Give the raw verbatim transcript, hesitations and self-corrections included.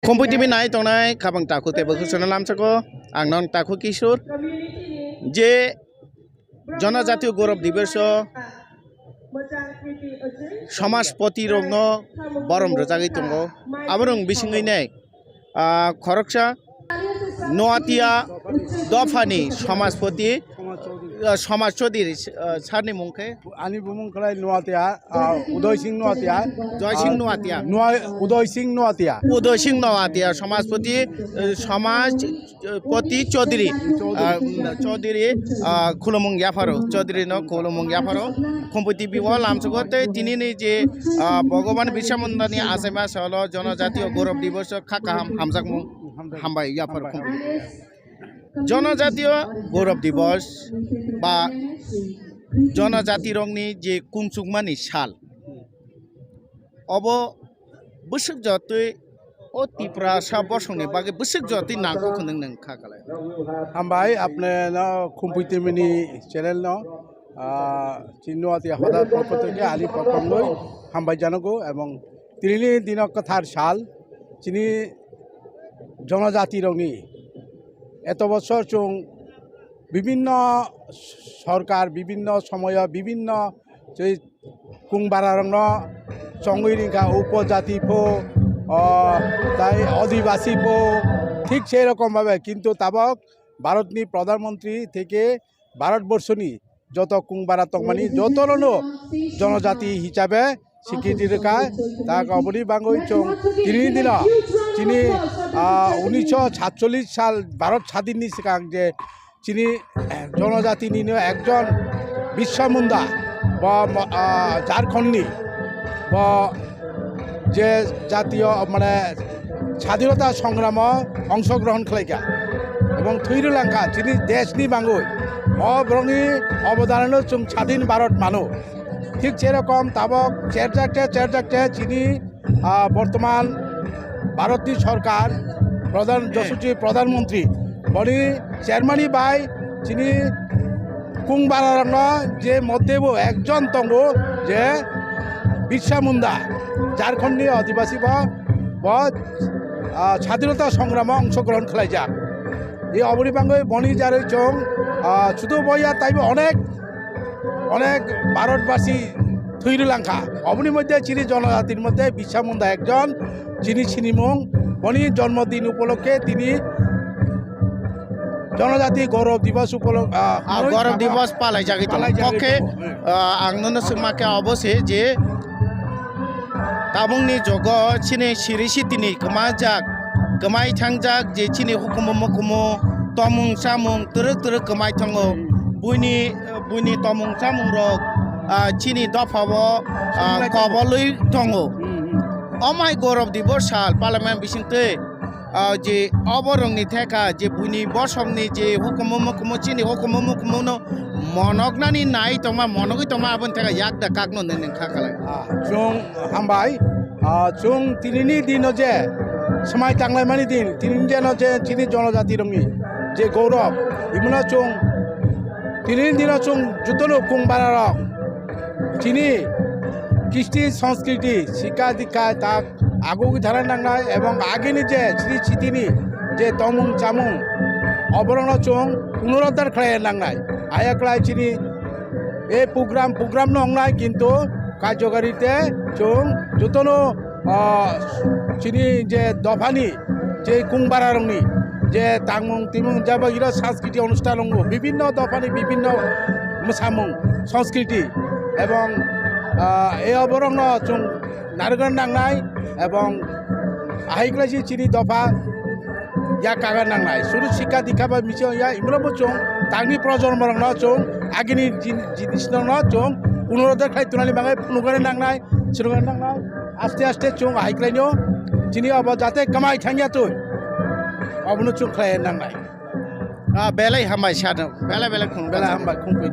Kumpui T V nai tongnai khabang takhuk tei bwkhwk channel lamsako ang non takhuk Kishore je Jonojatiyo Gaurav Diboso Samajpati rokno borom rwjagwi tongo. Aborok bisingwi nai, ah, khoroksa Noatia dophani Samajpati, ah, Samaj Chaudhary, ah, sarni mung khe? Ani bumung khlai Noatia, ah, Udoy Singh Noatia. Joy Singh Noatia. Noa-, Udoy Singh Noatia. Udoy Singh Noatia, Samajpati, eh, Samaj, eh, Pati Chaudhary, ah, Chaudhary, ah, khulumung yapharo, Chaudhary no khulumung yapharo, Kumpui T V o lamsugo tei tinini je, ah, Bhagwan Birsa Mundani achaima salo Jonojatiyo Gaurav Diboso kha kaham hamjakmung hambai yapharo Kumpui. Jonojatiyo Gaurav Divos ba jonojatirokni je kungchukmani sal, obo bwswk jotwi o Tiprasa bosongni bagwi bwswk jotwi nangkuk hwnwi nwng kha kwlai. Hambai apne no Khumpui T V ni channel no, ah, chini Noatia hoda pokho theke ani pokho wngwi hambai janago ebong tinini dino kwthar sal chini jonojati rokni eto bosor chwng bibinno sorkar, bibinno somoyo, bibinno je kung bara rokno chongwi ringkha, upojati pho, o, tai adibasi pho, thik sei rokom bhabe, kintu tabok Bharatni Pradhan Mantri theke Bharat borshoni joto kung bara tongmani jotono jonojati hisabe sikriti rwkha. Tak oboni bangwi chwng tini dino chini, ah, unisho satchollish sal Bharat sadinni swkang je chini, eh, jonojatini no ekjon Birsa Munda bo, mo-, ah, Jharkhandni bo je jatiyo mane sadinota songramo ongshogrohon khlaikha ebong thwi rwlangkha chini deshni bangwi. O borokni obodano chwng sadin Bharat mano. Thik serokom tabok cherjakte cherjakte chini, ah, bortoman Bharatni sorkar pradhan, Joshoswi Pradhan Mantri boni chairmani bai chini kung bara rokno je moddebo ekjon tongo je Birsa Munda, Jharkhandni adibasi bo, bo, ah, sadinota songramo ongshogrohon khlaijak. E oboni bangwi boni jarwi chwng, ah, sudu boya taibo onek, onek Bharatbasi thwi rwlangkha. Oboni moddhe chini jonojatir moddhe Birsa Munda ekjon chini sinimung. Boni jonmodin upolokkhe tini Jonojati Gaurav Divas upolok-, ah, Ah, hwnwi Gaurav thangma Divas palaijagwi tongo. Palaijagwi Kokhe, tongo. Ah, ang nono swngma khe obo se je tabukni jogo chini siri sitini kwmajak, kwmai thangjak je chini hukumu mukumu tomung chamung twrwk twrwk kwmai thango. Buini, buini tomung chamung rok, ah, chini dopha o, ah, kobolwi tongo. Hmm, hmm. Omai Gaurav Divas sal parliament bisingtwi, ah, je oborokni theka je buini bosongni je hukumu mukumu chini hukumu mukumu no monoknani nai tongma, monogwi tongma aboni theka yak da kakno nini kha khalai. Ah, chwng hambai, ah, chwng tinini dino je swmai tanglaimani din, tinini dino je chini jonojati rokni je Gaurav, imono chwng tinini dino chwng jotono kung bara rok chini kisti sanskriti, sikha dikha tak agugwi thana nangnai ebong agini je sri sitini je tomung chamung oborokno chwng punoruddhar khlai nangnai. Ayaklai chini e program, program no wngnai kintu karjokari te chwng jotono, ah, chini je dophani je kung bara rokni je tangmung timung jaba iro sanskriti onusthan wngo, bibinno dophani bibinno mwsamung sanskriti ebong, ah, e oborokno chwng narwkna nangnai ebong ahai kwlai se chini dopha yak kaga nangnai. Suru sikha dikha bai misi ya, imrobo chwng tangni projonmo rokno chwng agini jin-, jinis rokno chwng punoruddhar khai tunani bagwi phunukgani nangnai, swrwngna nangnai. Aste aste chwng ahai kwlaino chini obo jate kwmai thangya twi, obono chwng khlai nangnai. Ah, belai hambai sano, belai belai khung belai hambai khungpui.